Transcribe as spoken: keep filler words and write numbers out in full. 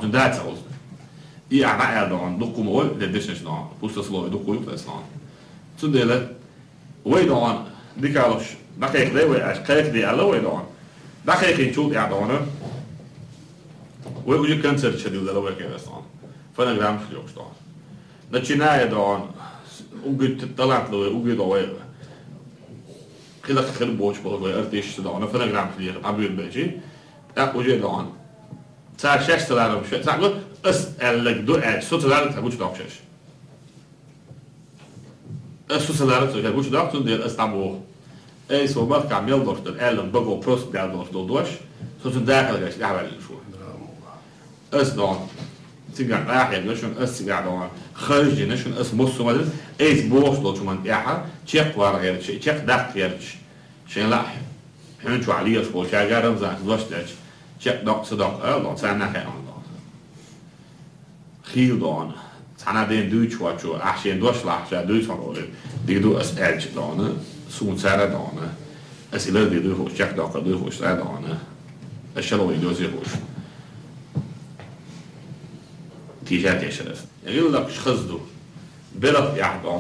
Цун да ца гӀузна. И ахьа дӀааьлла догӀун, дукха ма вай, де дешнаш догӀун, пустословие дукха ю-кх тӀа догӀун. Цундела вай догӀун, дикалуш, дӀакхайкхаде вай аьш, кхайкхаде аьлла вай догӀун. ДӀакхайкхинчул тӀехьа догӀун. Вай уже концерт ша дилла вай кхерас догӀун. Фонограммаш лохаш догӀун. Начиная догӀун, угги талантливый, угги догӀун вай. Хилах хир боч болу вай артист догӀун, фонограммаш леха, дӀабуьр бечи. ТӀаккха уже догӀун. Цара шаьш ца ларам шаьш, цхьаъ го, ас аьлларг ду аьлча, со ца ларам цхьа гучадоккху шаьш. Ас со ца ларам цо шаьш гучадоккху, цундела ас дӀабоху. Ай, со махкахь мел долуш дара, аьлларг баго просто даьлла долуш долу дош, со цуьнан дахар гайта тӀаьхьаваьллина шу. Ас догӀун. Цигахь къахьега шуна, ас цигахь догӀун. Харждина шуна, ас массо а ма дина. Айса бохуш долчу хӀуманна тӀехьа, чекх вала гӀерташ, чекх даккха гӀерташ. Шайн лаахь, хьуьнчохь лелаш болчаьрга Рамзана дош дечу, чекхдоккху, ца доккху ала догӀу, царна хаьа догӀу. Хийла догӀу. Цхьана ден дуьйцуш воцчо, ахь шен дош лахь, ша дуьйцуш хьо олий, дийр ду ас аьлча догӀу, суна цара догӀу. Ас и лар дийр дуй хууш, чекхдоккхур дуй хууш, цара догӀу. Ас шалгӀа йоьзий хууш. Тийша тешар ас. ГӀиллакхаш хаза ду. Белах тӀехь догӀу.